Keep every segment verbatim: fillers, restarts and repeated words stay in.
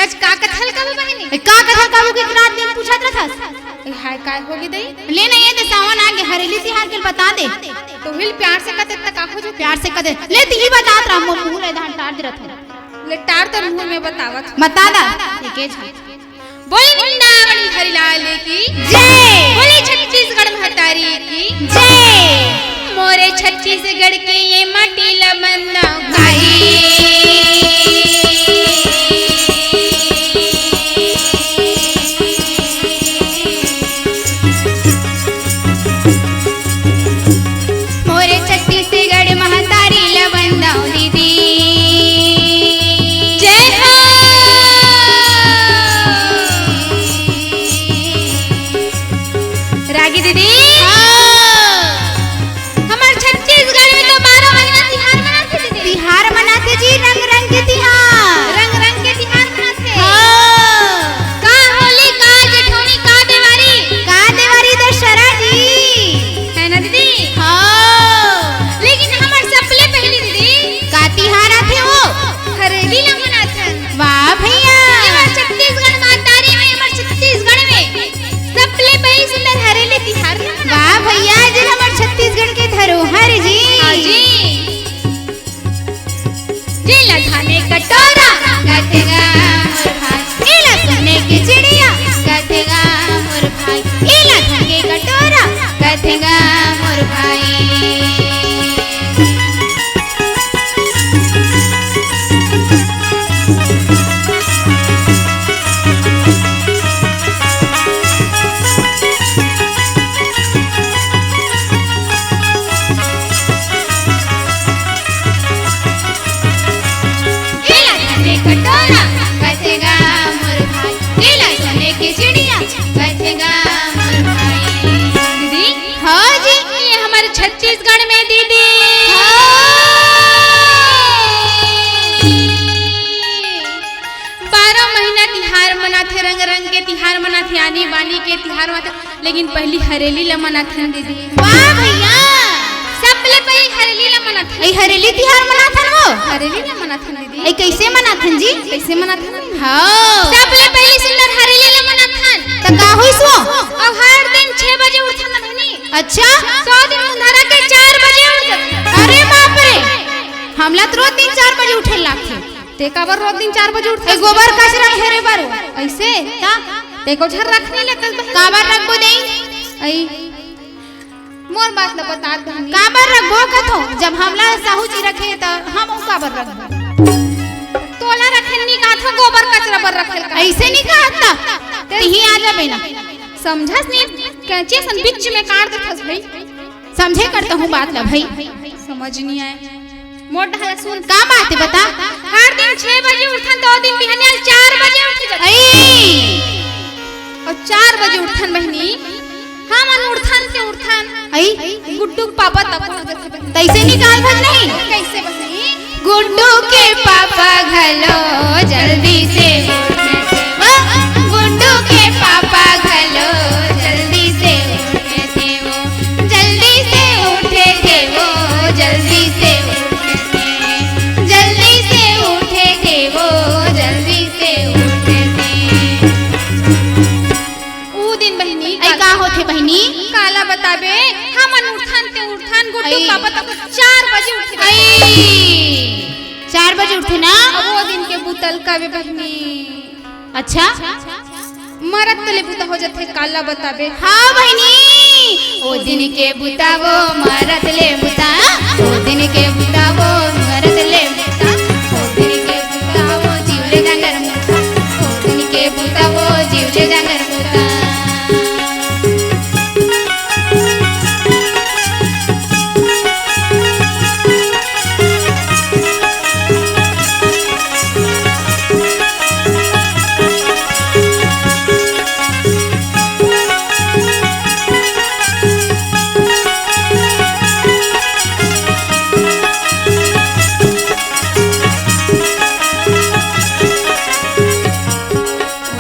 आज का कथा ल कहबो बहिनी? ए, का कथा ल कहबो के रात दिन पूछत रथस? ए, हाय, काय होगे दई? ले ना, ये दे सावन आगे, हरेली तिहार के बता दे। तो हिल प्यार से कते तक आखो जो प्यार से कते। ले तिही बतात रहा, मोर मुंह ले धान टार दे रथो। ले टार तोर मुंह में बतावत। बता दा। एके झन। बोले वृंदावन बिहारी लाल की जय। बोले छत्तीसगढ़ महतारी की जय। मोरे छत्तीसगढ़ के ये माटी ला बंदा भाई। मोरे छत्तीसगढ़ महतारी ला बंदाओ दीदी। जय हो। रागी दीदी। हाँ। हमर छत्तीसगढ़ में तो बारह महीना तिहार मनाथे दीदी। तिहार मनाथे जी, रंग रंग के तिहार। रंग रंग के तिहार मनाथे। हाँ। का होली, का जेठौनी, का देवारी। का देवारी दशहरा जी। है ना दीदी? हाँ। लेकिन हमर सबले पहली दीदी का तिहार आथे वो? हरेली ला मनाथन। वाह भैया। हमर छत्तीसगढ़ महतारी में, हमर छत्तीसगढ़ में सबले पहली सुंदर हरेली तिहार ला मनाथन। वाह भैया, जे हमर छत्तीसगढ़ के धरोहर जी। हाँ जी। जेला धाने कटोरा कथेगा मोर भाई, एला सोने के चिड़िया कथेगा मोर भाई, एला धाने कटोरा कथेगा मोर भाई। एला धने कटोरा कथेगा मोर भाई, एला सोने के चिड़िया कथेगा मोर भाई। दीदी, हाँ जी। ये हमर छत्तीसगढ़ में दीदी। हाँ। बारह महीना तिहार मनाथे, रंग रंग के तिहार मनाथे, आनी बानी के तिहार मनाथे, लेकिन पहली हरेली ला मनाथन दीदी। वाह भैया। सबले पहली हरेली ला मनाथन। ए हरेली तिहार मनाथन वो? हरेली ला मनाथन दीदी। ए कैसे मनाथन जी? कैसे मनाथन? हाँ। सबले पहली सुंदर हरेली ला मनाथन। त का होइस वो? अउ हर दिन छह बजे उठथन ना बहिनी। अच्छा। सौ दिन उंधारा के चार बजे उठ जाथन। अरे बाप रे, हमला त रोज दिन चार बजे उठे लागथे। ते काबर रोज दिन चार बजे उठथस? ए, गोबर कचरा घेरे बर। ऐसे? ता? ते को झर रखने ले कल बहन। काबर रखबो दई? आई। मोर बात ल बतात बहनी। काबर रखबो कथो? जब हमला साहू जी रखे त हम ऊ काबर रखबो? तोला रखे नी काथो, गोबर कचरा बर रखे का। ऐसे नी कहत त। ते तिही आ जाबे ना। समझस नी, कैंची सन बीच में काट देथस भाई। समझे करता हूँ बात ला भाई। समझ नहीं आए। मोर डहर सुन। का बात है बता? हर दिन छह बजे उठन तो ओ दिन बिहाने चार बजे उठ जाथन। अई। अउ चार बजे उठन बहनी, हमन उठन के उठन। अई। गुड्डू के पापा तक उठ जाथे बहनी। तैसे निकाल भग नहीं। कैसे बहनी? गुड्डू के पापा घलो जल्दी से उठे थे वो। गुड्डू के पापा घलो जल्दी से उठे थे वो। जल्दी से उठे थे वो, जल्दी से उठे थे। जल्दी से उठे थे वो, जल्दी से उठे थे। ऊ दिन बहिनी, अई का होथे बहिनी? काला बताबे, हमन उठथन ते उठथन, गुड्डू अई। पापा तक चार बजे उठथे। अई, चार बजे उठथे ना? अब वो दिन के बुतल का बे बहिनी। अच्छा? मरत ले बुता हो जाथे, काला बताबे। हाँ बहिनी, ओ दिन के बुता वो मरत ले बुता, ओ दिन के बुता वो मरत ले बुता, ओ दिन के बुता वो जीव ले जांगर मुता, ओ दिन के बुता वो जीव ले जांगर मुता।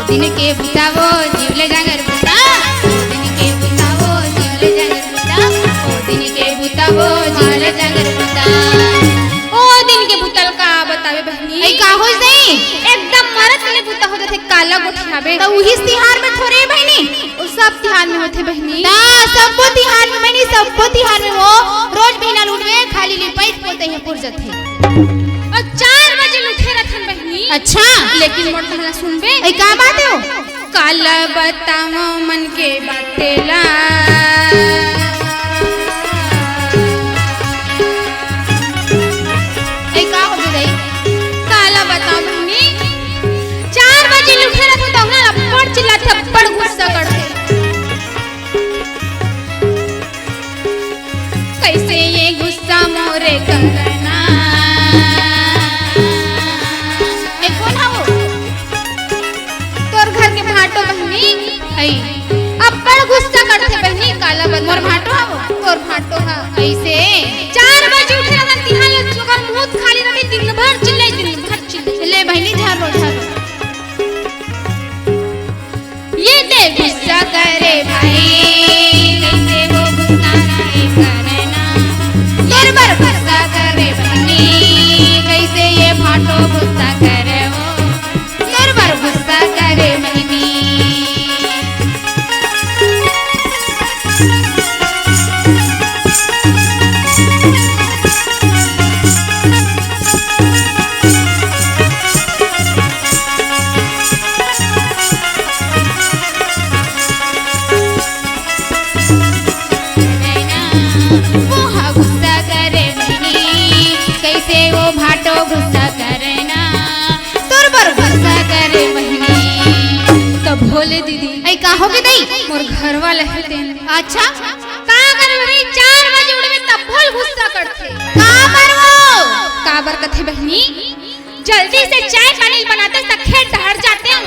दिन के बुता वो जीव ले जांगर बुता, दिन के बुता वो जीव ले जांगर बुता, ओ दिन के बुता वो जीव ले जांगर बुता। ओ दिन के बुता ल का बतावे बहिनी? अई का होइस दई? एकदम मरत में बुता हो जाथे, काला गोठियाबे। त उही तिहार में थोरे बहिनी, उ सब तिहार में होथे बहिनी। त सब्बो तिहार में बहिनी, सब्बो तिहार में वो रोज बिना लूट में खाली लिपाई पोते हे पुर जाथे। अउ चार बजे उठे रथन बहिनी। अच्छा। लेकिन मोर कहना सुनबे। ए, का बात हे वो? काला बतावं मन के बाते ला। ए, का हो गे दाई? काला बतावं बहिनी, चार बजे उठे रथन त उहाँ अब्बड़ चिल्लाथे, अब्बड़ गुस्सा करथे। कइसे ये गुस्सा मोरे करना। ए, कोन हवो? तोर घर के भांटो बहिनी। हई। अब्बड़ गुस्सा करथे बहिनी, काला बता। मोर भांटो हवो? तोर भांटो हा। कइसे? चार बजे उठे रथन, तिहां ले ओकर मुंह खाली रथे, दिन भर चिल्लाई, दिन भर चिल्लाई। ले बहिनी, झारो, झारो। ये दे गुस्सा करे भाई, कइसे वो गुस्सा नहीं करना। तोर बर गुस्सा करे बहिनी, कइसे ये भांटो गुस्सा करे वो। तोर बर गुस्सा करे बहिनी। वो हा गुस्सा करे बहिनी, कइसे वो भांटो गुस्सा करे ना, तोर बर गुस्सा करे बहिनी। तब भोले दीदी। अई का हो गे दाई? मोर घर वाला हे तेन। अच्छा। का करे बहिनी, चार बजे उठबे तब भोल गुस्सा करथे। का बर वो? का बर कथे बहिनी? जल्दी से चाय पानी बनाते त खेत डहर जाते हैं।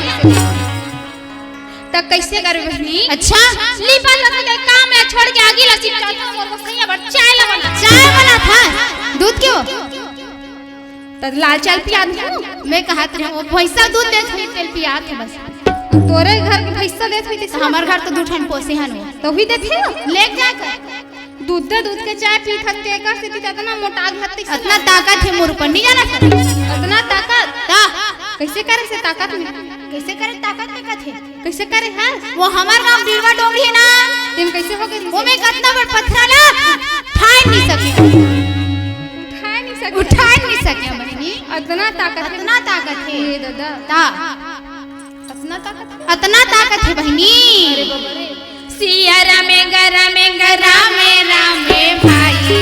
त कइसे करे बहिनी? अच्छा। लीपा त के काम में छोड़ के आगी ला सिपटाथे, मोर गोसैया बर चाय ला बना। चाय बनात हस? दूध के? त लाल चाय पियात हूँ। मैं कहत रहे हूँ, वो भैंसा दूध देत होही, तेला पियात हे बस। तोरे घर के भैंसा देत होही, त हमर घर तो दू ठन पोसे हन वो। त उही देथे। ले जा कर। दूध दे, दूध के चाय पीत हस, तेकर सेती त अतना मोटा गे हस। अतना ताकत हे मोर ऊपर, नहीं जाना था? अतना ताकत? का? कइसे करे से ताकत में? कइसे करे ताकत में कथे? कइसे करे हस? वो हमर गांव बिरवा डोंगरी हे ना? तेन कइसे हो गे? वो मैं कतना बड़ पथरा ला ठाय नहीं सके। उठाय नहीं सके। उठाय नहीं सके बहिनी। अतना ताकत हे। अतना ताकत हे। ए दादा। ता। अतना ताकत हे। अतना ताकत हे बहिनी। अरे बाबा रे। सिया रामे गा रामे गा रामे रामे भाई।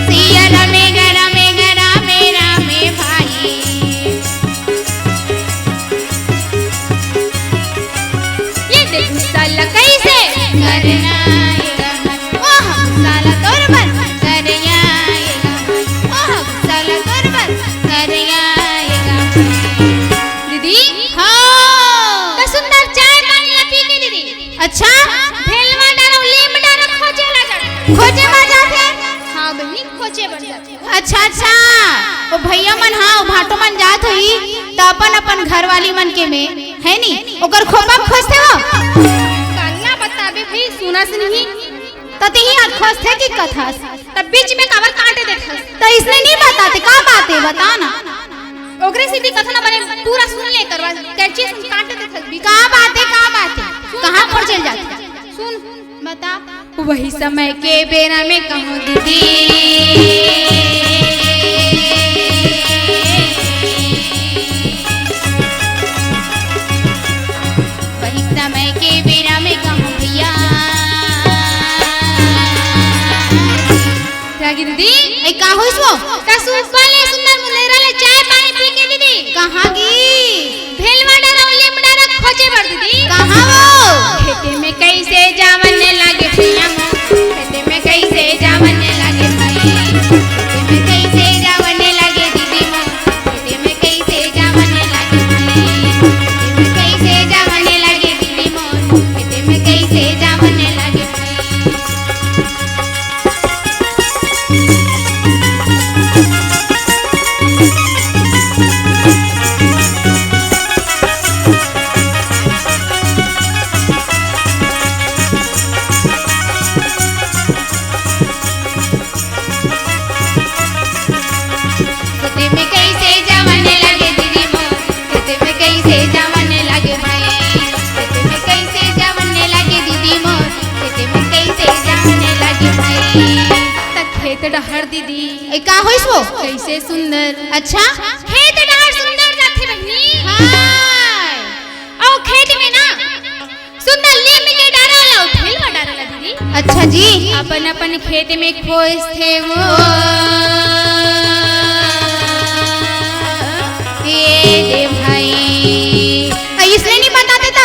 सिया रामे गा रामे गा रामे रामे भाई। ये देख गुस्सा ला कइसे करना आएगा। ओह गुस्सा ला तोर बर करना आएगा। ओह गुस्सा ला तोर बर करना आएगा। दीदी। हाँ। त सुंदर चाय पानी ला पी के दीदी। अच्छा। भेलवा डारो, लीम डारो, खोजे ला जा। खोजे बर जाथे? हाँ बहिनी, खोजे बर जाथे। अच्छा, अच्छा। वो भैया मन, हाँ, वो भांटो मन जात होही, त अपन, अपन घरवाली मन के में, हे नी? ओकर खोपा खोजथे वो। काला बताबे भाई, सुनस नहीं। त तिही आज खोजथे कि कथस? त बीच में काबर काटे देथस? त इसने नहीं बताते, का बात हे, बता ना। ओकरे सेती कथा ना बने, पूरा सुन ले करवा, कैंची से काट दे थक भी। का बात हे, का बात हे? कहाँ पर चल जाती? सुन, बता। वही समय के बेरा में कहूँ दीदी, वही समय के बेरा में कहूँ भैया। क्या की दीदी? ए, का होइस वो? का सुबह ले सुंदर मुंदेरा ले चाय पानी पी के दीदी। कहाँ गी? भेलवा डरा, लीम डरा खोजे बर दीदी। कहाँ वो? खेते में कइसे जावन लागे भैया मोर, खेते में कइसे जावन लागे भाई, खेते में कइसे जावन लागे दीदी मोर, खेते में कइसे जावन लागे भाई, खेते में कइसे जावन लागे दीदी मोर, खेते में कइसे जावन लागे भाई। डहर दीदी। ए, का होइस वो? कैसे सुंदर। अच्छा। खेत डहर सुंदर जाथे बहिनी। हाय। अउ खेत में ना सुंदर लीम के डारा ला उठेल वा डारा ला दीदी। अच्छा जी। अपन अपन खेत में खोजथे वो। ये दे भाई। अइसने नहीं बता देता।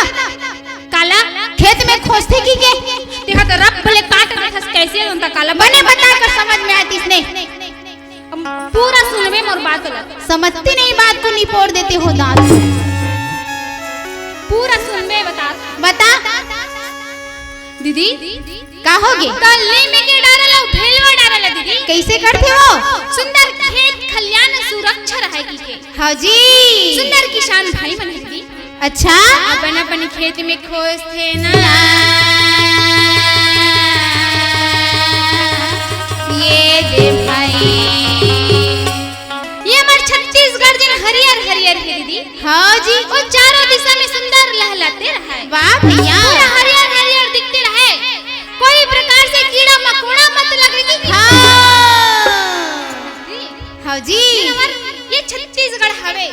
काला? खेत में खोजथे की के? तेहा तो रब भले काट रखस, कैसे होता काला? बने बता कर समझ में आतिस ने। पूरा सुनबे मोर बात ला। समझती नहीं बात को, निपोर देते हो दांत। पूरा सुनबे बता। बता। दीदी। का होगे? कल्ली में के डारा ला, उठेलवा डारा ला दीदी। कैसे करथे वो? सुंदर खेत खलियान सुरक्षा रहे की के। हाँ जी। सुंदर किसान भाई मन है दीदी। अच्छा। अपन अपन खेत में खोजथे ना। ये दे भाई। ये हमर छत्तीसगढ़ जन हरियर हरियर है दीदी। हाँ जी। वो चारों दिशा में सुंदर लहलाते रहे। वाह भैया। पूरा हरियर हरियर दिखते रहे। कोई प्रकार से कीड़ा मकोड़ा मत लगे की। हाँ। हाँ जी। ये हमर, ये छत्तीसगढ़ हवे।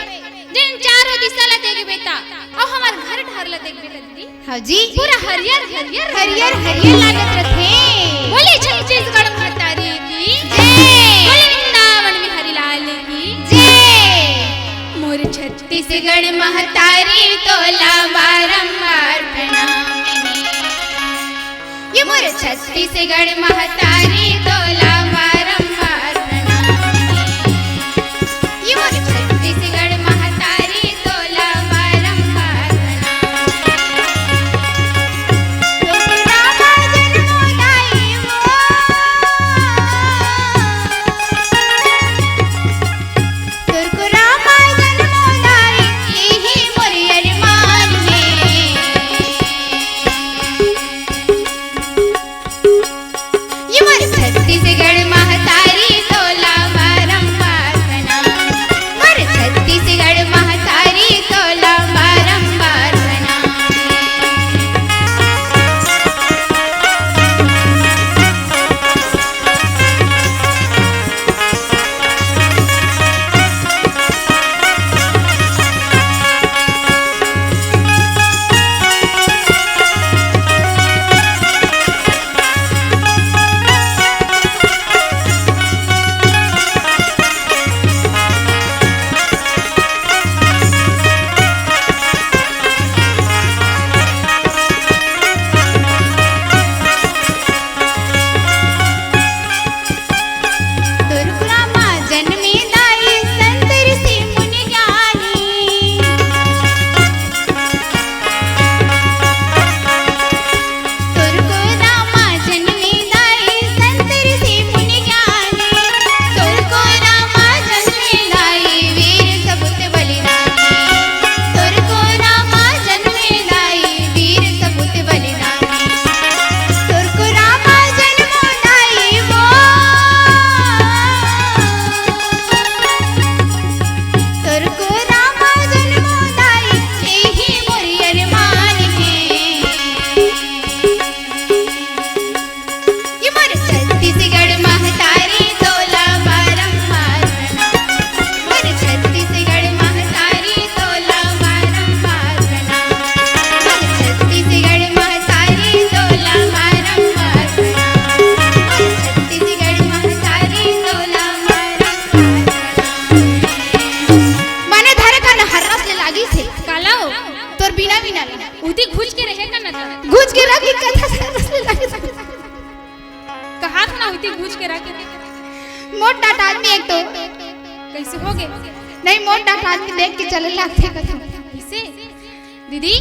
जेन चारों दिशा ला देखबे ता, अउ हमर घर डहर ला देखबे ता दीदी। हाँ जी। पूरा हरियर, हरियर, हरियर, हरियर लागत रथे। बोले छत्तीसगढ़ महतारी की जय। बोले वृंदावन बिहारी लाल की जय। मोर छत्तीसगढ़ महतारी तोला बारंबार प्रणाम हे। ये मोर छत्तीसगढ़ महतारी तोला बारंबार प्रणाम हे। ये मोर छत्तीसगढ़ महतारी तोला बारंबार प्रणाम हे। तोर रामा जन्मो दाई वो। तोर को रामा जन्मो दाई, यही मोर अरमान हे। ये मोर छत्तीसगढ़ महतारी तोला बारंबार प्रणाम। मोर छत्तीसगढ़ महतारी तोला बारंबार प्रणाम। तोर को रामा जन्मे दाई संत ऋषि मुनि ज्ञानी। तोर को रामा जन्मे दाई संत ऋषि मुनि ज्ञानी। तोर को रामा जन्मे दाई वीर सपूत बलिदानी। तोर को रामा जन्मे दाई वीर सपूत बलिदानी। तोर को रामा जन्मो दाई वो। तोर को रामा जन्मो दाई, यही मोर अरमान हे। ये मोर छत्तीसगढ़ महतारी तोला बारंबार प्रणाम। मोर छत्तीसगढ़ महतारी तोला बारंबार प्रणाम। मोर छत्तीसगढ़ महतारी तोला बारंबार प्रणाम। मोर छत्तीसगढ़ महतारी तोला बारंबार प्रणाम। माने धरे का न हर्रस ले लागी थे। काला हो? तोर बिना बिना ला। उती घुच के रहे का न था। घुच के रह के कथा हर्रस ले लागी थे। कहा था ना उती घुच के रह के। मोट टाट आदमी एक तो। कैसे होगे? नहीं, मोट टाट आदमी देख के चले लागथे कथा। कैसे? दीदी?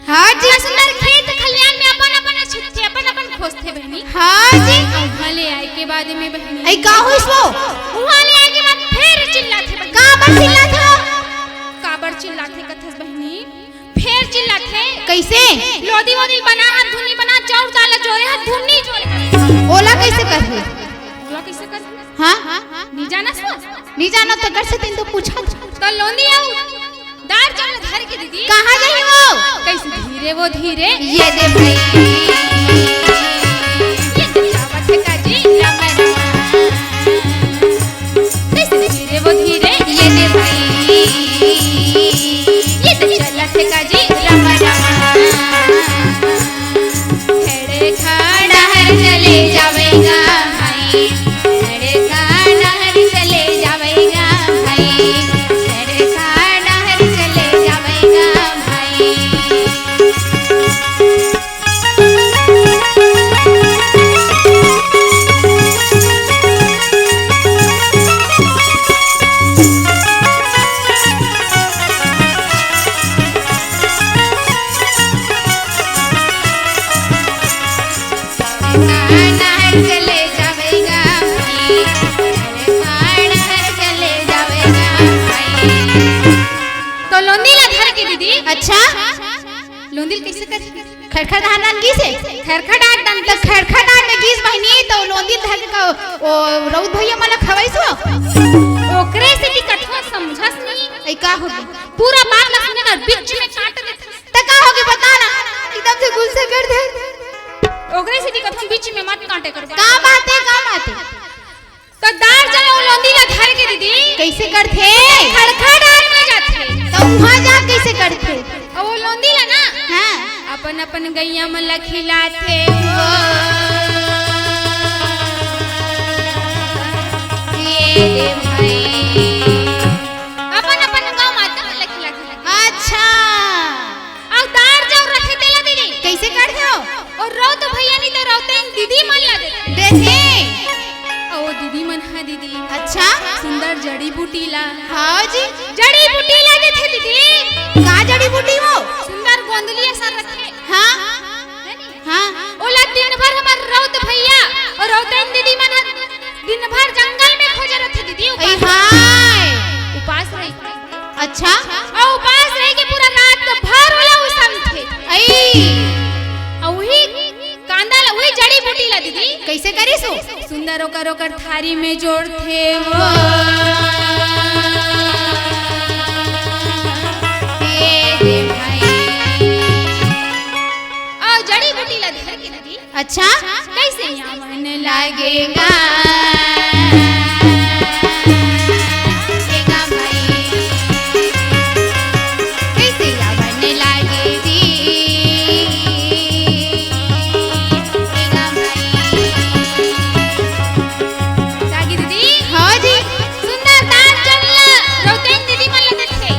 हाँ जी। इतना सुंदर खेत खलियान में अपन अपन छिटथे, अपन अपन खोजथे बहिनी। हाँ जी। अउ उहाँ ले आए के बाद में बहिनी। ऐ का होइस वो? उहाँ ले आए के बाद फेर चिल्लाथे बहिनी। काबर चिल्लाथे वो? काबर चिल्लाथे कथस बहिनी? फेर चिल्लाथे। कैसे? लोदी वोदी बना, हाथ धुनी बना, चाउर दाल जोरे, हाथ धुनी जोरे। ओला कैसे करही? ओला कैसे करही? हाँ? नी जानस वो? नी जानस तो कर से तीन तो पूछा। तो लोंदी आऊ। दार चाउर धर के दीदी। कहाँ जाही वो? कैसे धीरे वो धीरे। ये दे भाई। ये दे जावत हे का जी, लमन। दिल कइसे करही? खरखर डाहर डाहर गिस हे। खरखर डाहर डाहर त खरखर डाहर में गिस बहिनी, त ओ लोंदी धर के का, ओ रउत भइया मन ला खवइस ओ। ओकरे सेती कथों समझस नहीं। ए, का होगे? पूरा बात ला सुने कर बीच में काट देथे। त का होगे बता ना, एकदम से गुस्सा कर दे। ओकरे सेती कथों बीच में मत काटे कर। का बात हे, का बात हे? त दार जब ओ लोंदी ला धर के दीदी। कइसे करथे? खरखर डाहर में जाथे। त उहाँ जा कइसे करथे? अउ ओ लोंदी ला ना, हाँ। अपन अपन गइया मन ला खिलाथे वो। ये दे भाई। अपन अपन गौ माता मन ला खिलाथे। अच्छा। अउ दार जउन रथे तेला दीदी। कइसे करथे ओ? अउ रउत भइया नहीं त रउतइन दीदी मन ला देथे। देथे। अउ ओ दीदी मन ह दीदी। अच्छा। सुंदर जड़ी बूटी ला। हाँ जी। जड़ी बूटी ला देथे दीदी। का जड़ी बूटी वो? सुंदर गोंदली असन रथे। हाँ। है नी? हाँ। ओला दिन भर हमर रउत भइया अउ रउतइन दीदी मन ह दिन भर जंगल में खोजे रथे दीदी, ए उपास। हाय। उपास रही। अच्छा। अउ उपास रही के पूरा रात भर ओला उसनथे। अई। अउ उही कांदा ला, उही जड़ी बूटी ला दीदी। कइसे करिस ओ? सुंदर ओकर, ओकर थारी में जोरथे वो। ये दे भाई। अउ जड़ी बूटी ला धर के दीदी। अच्छा। कइसे आवन लागे गा? कइसे आवन लागे जी? जागी दीदी। हाँ जी। सुंदर दार जउन ला रउतइन दीदी मन ला देथे।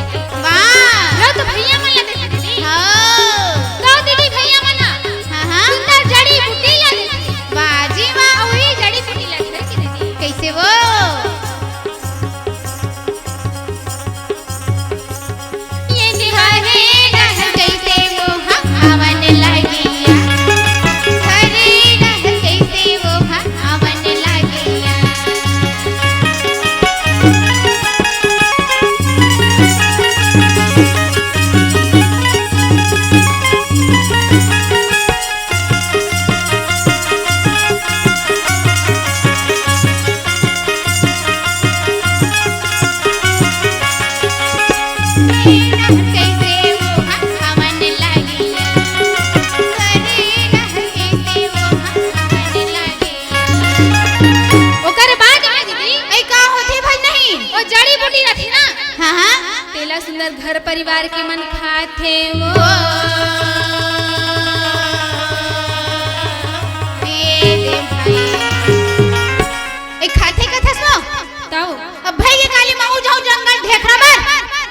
वाह। रउत भइया मन ला देथे दीदी। हाँ। तो दीदी भइया मन ला हाँ, हाँ। सुंदर जड़ी बूटी ला देथे। वाह जी वाह। अउ उही जड़ी बूटी ला धर के दीदी। कइसे वो? ये निहारे रहल कइसे वो हवन लगिया। हरे रहल कइसे वो हवन लगिया। ओकर बाद में दीदी, ए, का होथे भाई नहीं? ओ जड़ी बूटी रथे ना? हाँ, हाँ। तेला सुंदर घर परिवार के मन खाथे वो। ए दे भाई। ए, खाथे कथस वो? तब? अब भाई के काली महू जाऊ जंगल ढेखरा बर।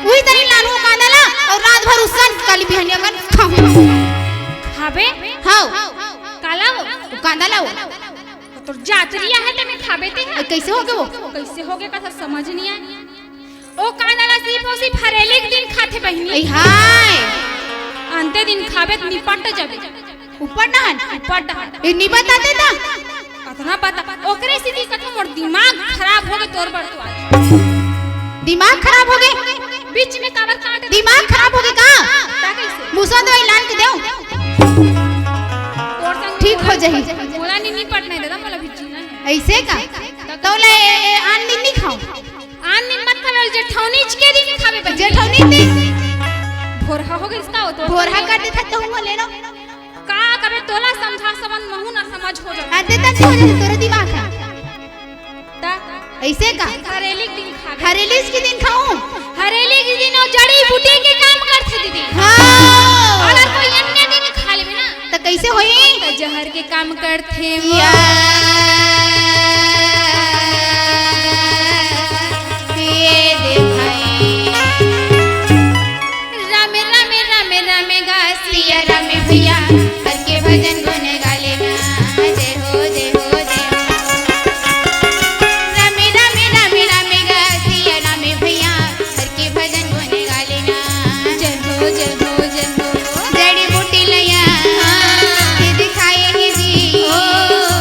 उही तरी लानहूँ कांदा ला अउ रात भर उसन काली बिहनिया कन खाहूँ। खाबे? हाँ। काला वो? कांदा ला वो। तोर जातरिया हे ते में खाबे ते हा। ए, कइसे होगे वो? कइसे होगे कथस समझ नहीं आय। ओ कांदा ला सिर्फ अउ सिर्फ हरेली के दिन खाथे बहिनी। ए हाय। अंते दिन खाबे त निपट जाबे। ऊपर डहन? ऊपर डहन। ए, नहीं बताते ता? कतना पता। ओकरे सेती कथों मोर दिमाग खराब होगे तोर बर तो आज। दिमाग खराब होगे? बीच में काबर काट? दिमाग खराब होगे का? ता कइसे? मुसवा दवाई लान के देव। तोर संग ठीक हो जाही। मोला नहीं निपटना हे दादा, मोला भी जीना हे। अइसे का? तब तो ले, ए, ए, आन दिन नहीं खाव। आन दिन मत खाबे, जेठौनी के दिन खाबे बहिनी। जेठौनी दिन? भोरहा हो गइस का ओ तो? भोरहा कर देथा त हुआ ले लो। का कबे तोला समझा समझ महू ना समझ हो जाता। अते तक हो जाता तोरे दिमाग का। ता? अइसे का? हरेली के दिन खाबे। हरेली के दिन खाऊं? हरेली के दिन ओ जड़ी बूटी के काम करथे दीदी। हाँ। अगर कोई अन्य दिन खा लेबे ना, त कइसे होही? त जहर के काम करथे वो। या। ये दे भाई। रामे, रामे, रामे, रामे गा सिया रामे भैया, हर के भजन गुन गा लेना। जय हो, जय हो, जय हो। रामे, रामे, रामे, रामे गा सिया रामे भैया, हर के भजन गुन गा लेना। जय हो, जय हो, जय हो। जड़ी बूटी लइया, ये दिखाए हे जी।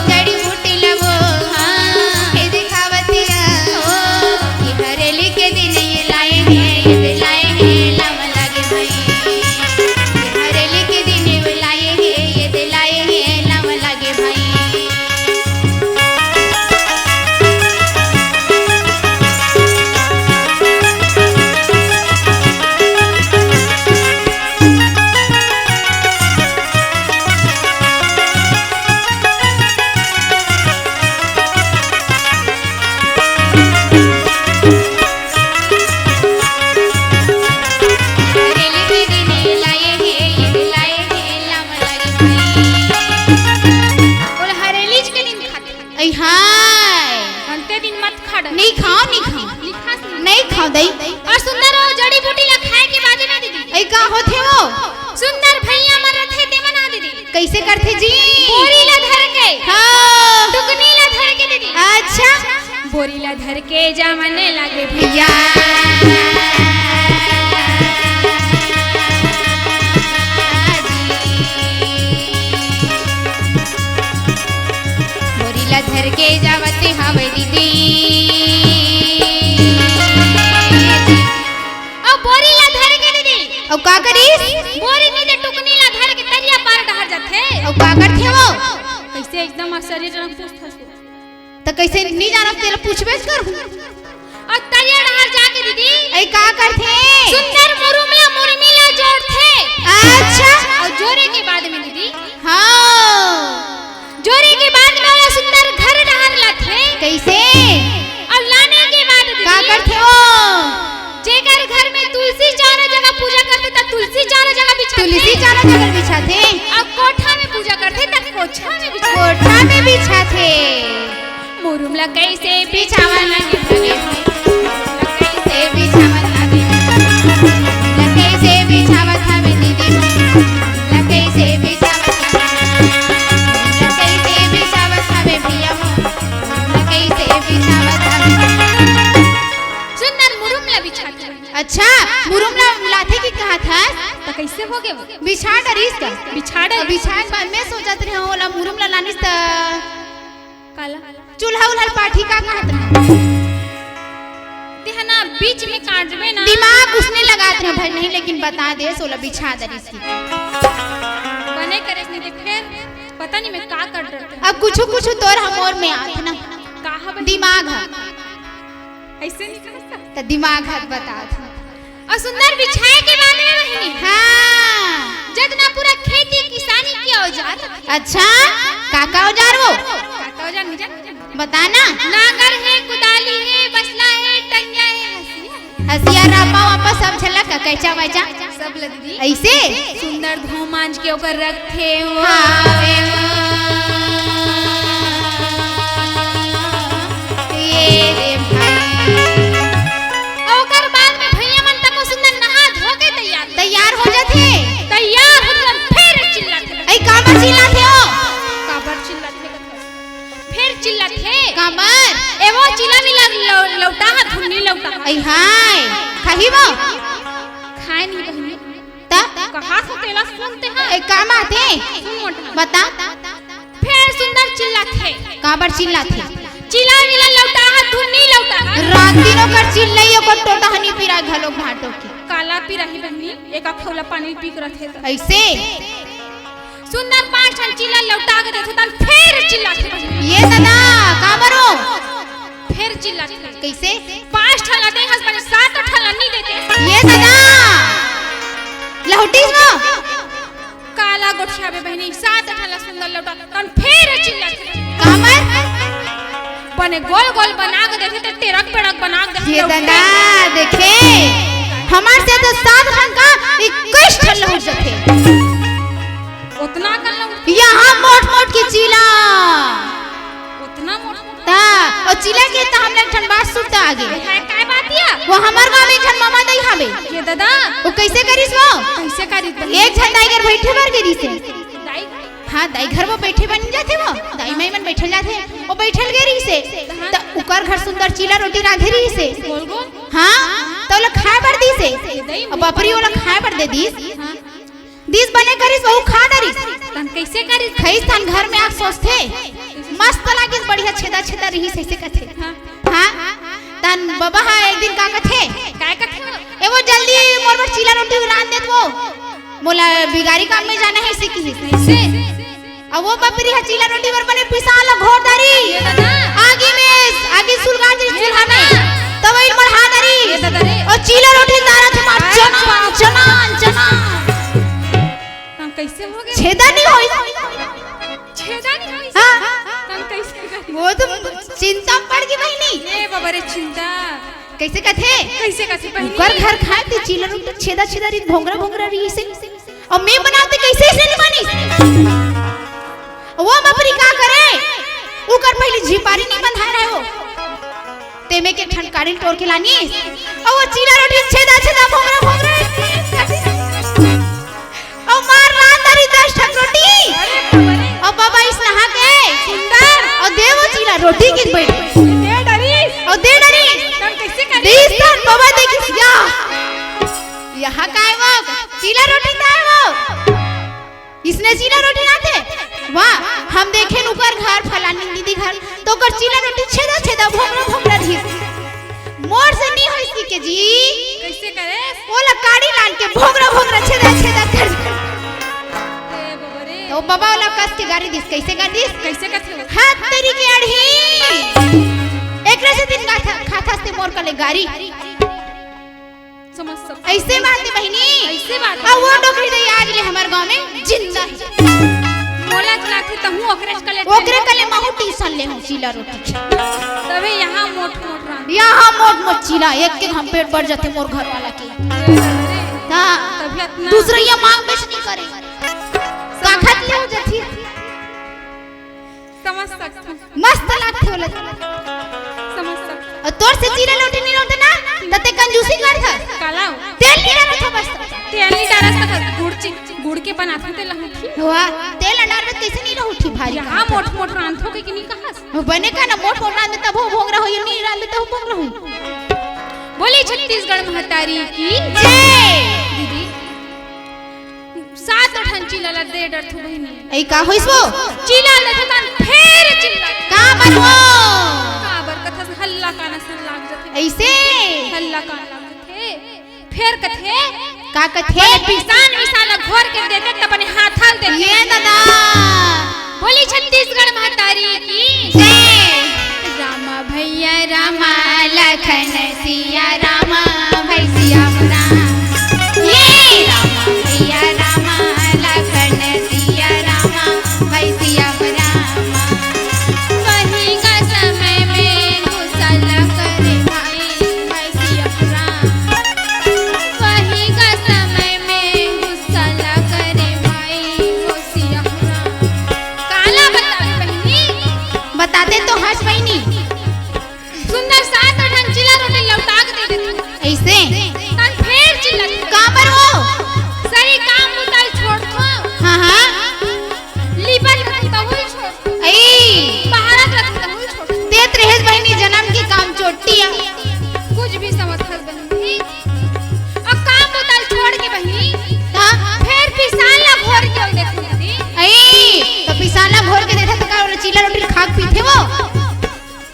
जड़ी बूटी अई हाय। अंते दिन मत खा डर। नहीं खाओ, नहीं खाओ। लिखा से। नहीं खाओ दई। अउ सुंदर, वो जड़ी बूटी ला खाए के बाद में दीदी। अई का होथे वो? सुंदर भैया मन रथे ते मन हा दीदी। कइसे करथे जी? बोरी ला धर के। हाँ। टुकनी ला धर के दीदी। अच्छा। बोरी ला धर के जावन लागे भैया। बोरी ला धर के जावत हवे दीदी। अउ बोरी ला धर के दीदी। अउ का करिस? बोरी नीचे टुकनी ला धर के तरिया पार डहर जाथे। अउ का करथे वो? कइसे एकदम आश्चर्यजनक पूछथस। त कइसे नी जानब, तेला पूछबेच करहूँ। अउ तरिया डहर जाके दीदी। अई का करथे? सुंदर मुरुम ला, मुरमी ला जोरथे। अच्छा। अउ जोरे के बाद में दीदी। हाँ। जोरे के बाद में ओला सुंदर घर डहर लाथे। कइसे? अउ लाने के बाद दीदी। का करथे वो? जेकर घर में तुलसी चारों जगह पूजा करथे, त तुलसी चारों जगह बिछाथे। तुलसी चारों जगह बिछाथे। अउ कोठा में पूजा करथे, त कोठा में बिछाथे। कोठा में बिछाथे। मुरुम ला कइसे बिछावन लागे भैया? मुरुम ला कइसे बिछावन लागे? मुरुम ला कइसे बिछावत हवे दीदी? मुरुम ला कइसे बिछावत हवे? मुरुम ला कइसे बिछावत हवे भैया? मुरुम ला कइसे बिछावत हवे? सुंदर मुरुम ला बिछाथे। अच्छा, मुरुम ला लाथे कि कहत हस? त कइसे होगे वो? बिछा डरिस का? बिछा डरिस। बिछाए के बाद में सोचत रहे, ओला मुरुम ला लानिस त काला? चूल्हा उल्हा ल पाठी का कहत रहे? तेहा ना बीच में काटबे ना। दिमाग उसने लगात रहे भाई, नहीं लेकिन बता दे, सोला बिछा दरिस की। बने करेस नहीं देख, फिर पता नहीं मैं का कर डरते। अब कुछ कुछ तोर हमोर में आत ना। का हवे? दिमाग ह। अइसे नहीं कर सकता। त दिमाग ह बतात। अउ सुंदर बिछाए के बाद में बहिनी। हाँ। जतना पूरा खेती किसानी के औजार। अच्छा, का का औजार वो? का का औजार नहीं जान? बता ना। नांगर हे, कुदाली हे, बसला हे, टंगिया हे, हसिया। हसिया, रापा वापा सब झलक, कैचा वैचा। सब लग दी। अइसे? सुंदर धो मांज के ओकर रखथे वो। हाँ। ये रे भाई। ओकर बाद में भैया मन तको सुंदर नहा धो के तैयार। तैयार हो जाथे। तैयार हो जाथे, फिर चिल्लाथे। अई काबर चिल्लाथे ओ? काबर चिल्लाथे? फिर चिल्लाथे। काबर? ए वो चिला मिला लौ-, लौटा हा, धुन्नी लौटा हा। अई हाय, खाही वो? खाए नहीं बहिनी। त? कहा सो तेला सुनते हैं। ए, का बात हे? सुन मोटा। बता। फेर सुंदर चिल्लाथे। काबर चिल्लाथे? चिला मिला लौटा हा, धुन्नी लौटा हा। रात दिन ओकर चिल्लई, ओकर टोटा हनी पिराय घलो भांटो के। काला पिराही बहिनी, एक अखौला पानी पी के रथे त। अइसे? सुंदर पांच ठन चिला लौटा के देथे, तन फेर चिल्लाथे बहिनी। ये दादा, काबर ओ? फेर चिल्लाथे। कइसे? पांच ठन ला दे हस बने, सात ठन ला नी देते। ये दादा, लहुटिस न? काला गोठियाबे बहिनी, सात ठन ला सुंदर लौटा, तन फेर चिल्लाथे। काबर? बने गोल गोल बना के देथे, ते टेरक पेड़क बना के देथे। ये दादा, देखे, हमार से तो सात ठन का इक्कीस ठन लहुट जाथे। ओतना कन लहुट? यहाँ मोट मोट के चिला। ओतना मोट मोट? ता, अउ चिला के त हमला एक ठन बात सुरता आगे। हाय, काय बात या? वो हमर गाँव में एक ठन मामा दाई हावे। ये दादा। वो कइसे करिस वो? कइसे करिस? एक झन दाई घर बइठे बर गे रिहिसे। दाई? हाँ, दाई घर वो बइठे बन जाथे वो। दाई माई मन बइठे जाथे। वो बइठे गे रिहिसे। हाँ। त ओकर घर सुंदर चिला रोटी रांधे रिहिसे। गोल गोल? हाँ, त ओला खाए बर दिसे। दाई अब बापरी ओला खाए बर दे दिस। हाँ। दिस बने करिस, वहू खा डरिस। तन कइसे करिस? खइस तन घर में आके सोचथे, मस्त लागिस, बढ़िया छेदा छेदा रिहिस, अइसे कथे। हाँ। हाँ? तन बबा हा एक दिन का कथे? काय कथे वो? ए वो जल्दी मोर बर चिला रोटी रांध देत वो। मोला बिगारी काम में जाना हे, अइसे किहिस। अइसे? अब वो बपरी हा चिला रोटी बर बने पिसान ला घोर डारिस। ये दादा। आगी में, आगी सुलगा दिस चूल्हा में। तब वही मढ़ा डारिस। ये दादा रे। अउ चिला रोटी डारथे मार, चना, चना, चना। हाँ, कइसे होगे? छेदा नहीं होइस। छेदा नहीं होइस? हाँ। हाँ, कइसे होगे? वो तो चिंता में पड़ गे बहिनी। ए बाबा रे, चिंता। कइसे कथे? कइसे कथे बहिनी? ओकर घर खाए ते चिला रोटी छेदा छेदा रिहिस, भोंगरा भोंगरा रिहिसे। अउ मैं बनाते कइसे अइसे नहीं बनिस? वो बपरी का करे? ओकर पहिली झिपारी नइ बंधाय रहे हो, तेमे के ठन काड़ी ल टोर के लानिस, अउ वो चीला रोटी छेदा छेदा भोंगरा भोंगरा, अउ मार रांध डारिस दस ठक रोटी, अउ बाबा अइसनहा के सुंदर, अउ दे वो चीला रोटी गिर बइठ, दे डारिस। अउ दे डारिस। तब कइसे करे? दिस तहन बाबा देखिस, या, यहाँ काय वो चीला रोटी ताय वो। इसने चीला रोटी लाथे? वाह, हम देखेन ऊपर घर फलानी दीदी घर, त ओकर चीला रोटी छेदा छेदा भोंगरा भोंगरा रहिस। मोर से नइ होइस कहिके जी। कइसे करे? ओला काड़ी लान के भोंगरा भोंगरा छेदा छेदा कर। ए बाबा रे। त बाबा ओला कस के गारी दिस, कइसे गारी दिस? कइसे कथे? हाथ तेरी के अड़ही। एकरे से दिन खाथा, खाथा से मोर कले गारी। समझ सकथों। अइसे बात हे बहिनी। अइसे बात हे। अउ वो डोकरी दई आज ले हमर गांव में जिंदा हे। मोला च लाथे तहूं ओकरे च कले ओकरे कले महूं ट्यूशन ले हूं चीला रोटी। तभे यहाँ मोट मोट रांध। यहाँ मोट मोट चीला, एक के हम पेट भर जाथे मोर घर वाला के। अरे, हाँ। तभी अतना दूसरा ये मांग बेच नइ करे। का खात ले हो जाथी। समझ सकथों। मस्त लागथे ओला। समझ सकथों। अउ तोर से चीला रोटी नइ रोते ना, त ते कंजूसी करथस। काला हो? तेल नइ डालत हो बस। तेल नइ डालत हो, गुड़ ची-, गुड़ के बनाथों ते लहुठी। हुआ, तेल डालबे कइसे नइ लहुठी भारी यहाँ कहत मोट मोट रांधथों कहिके नइ कहस। वो बने का ना मोट मोट रांधबे तभो भोंगरा होही, नइ रांधबे तभो भोंगरा होही। बोली छत्तीसगढ़ महतारी की जय। दीदी, सात ठन चीला ला दे डरथों बहिनी। ए, का होइस वो? चीला ला देथों तहन फेर चिल्ला। काबर वो? काबर कथस हल्ला कान असन लाग जाथे। अइसे? हल्ला कान लाग जाथे। फेर कथे? का कथे? बोले पिसान मिसान ला घोर के देते त बने हाथा ल देते। ये दादा। बोली छत्तीसगढ़ महतारी की जय। रामा भैया रामा लखन सिया रामा भैसिया राम। ये रामा भैया रामा लखन सिया रामा भैसिया रामा। वही का समय में गुस्सा लग रे भाई भैसिया राम। वही का समय में गुस्सा लग रे भाई भैसिया राम। काला बतावे बहिनी? बताते तो हस बहिनी। सुंदर सात ठन चीला रोटी लौटा के दे देथे। अइसे? तहन फेर चिल्लाथे। काबर वो? सरी काम बुता ल छोड़थों। हाँ, हाँ। लिपा ल रखथों तहू ल छोड़थों। ए। बहारा ल रखथों तहू ल छोड़थों। देत रहेस बहिनी जनम के काम चोटिया। कुछ भी समझथस बहिनी। अउ काम बुता ल छोड़ के बहिनी। हाँ। फेर पिसान ला घोर के देथे बहिनी। ए, त पिसान ला घोर के देथे त का ओला चीला रोटी ल खा के पीथे वो?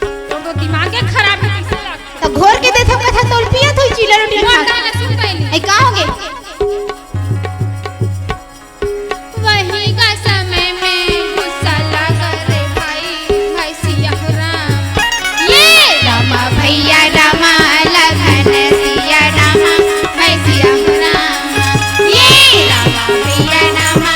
तोर तो दिमागे खराब हे, कइसे लागथे? त घोर के देथों कथा तोल पियत होही चीला रोटी मोर खा। गाना सुन पहले। ए, का होगे? वही का समय में गुस्सा लग रे भाई, भैसिया राम। ये रामा भैया रामा लखन सिया रामा, भैसिया राम। ये रामा भैया रामा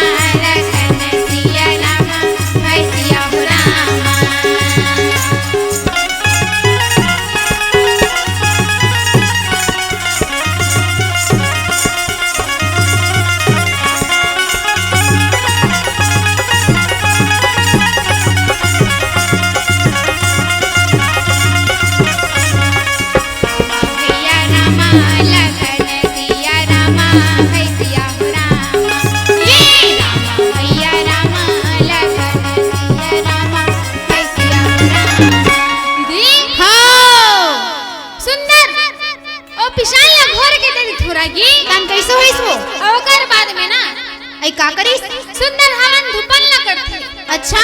लखन सिया रामा, भैसिया रामा। दीदी। हाँ। सुंदर, ओ पिसान ला घोर के दे दे थोरा की। तहन कइसे होइस वो? अउ ओकर बाद में ना। अई का करिस? सुंदर हवन धूपन ला करथे। अच्छा।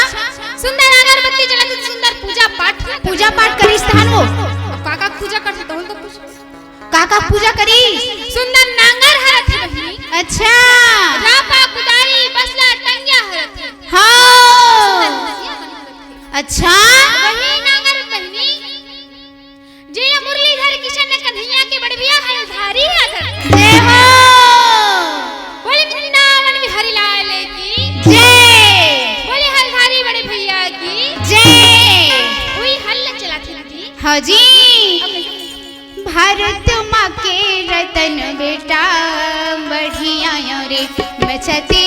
सुंदर अगरबत्ती जलाथे, सुंदर पूजा पाठ ला करथे। पूजा पाठ करिस तहन वो? अउ का का पूजा करथे तहन तो पूछ। का का पूजा करिस? सुंदर नांगर हरथे बहिनी। अच्छा। रापा कुदारी बसला टंगिया हरथे। हाँ। सुंदर हसिया बने हरथे। अच्छा। वही नांगर बहिनी। जय मुरलीधर किशन कन्हैया के बड़बिया हलधारी आसन। जय हो। बोले वृंदावन बिहारी लाल की जय। बोले हलधारी बड़े भैया की जय। वही हल चलाथे दीदी। हाँ जी। अब भारत माँ के रतन बेटा बढ़िया रे मचती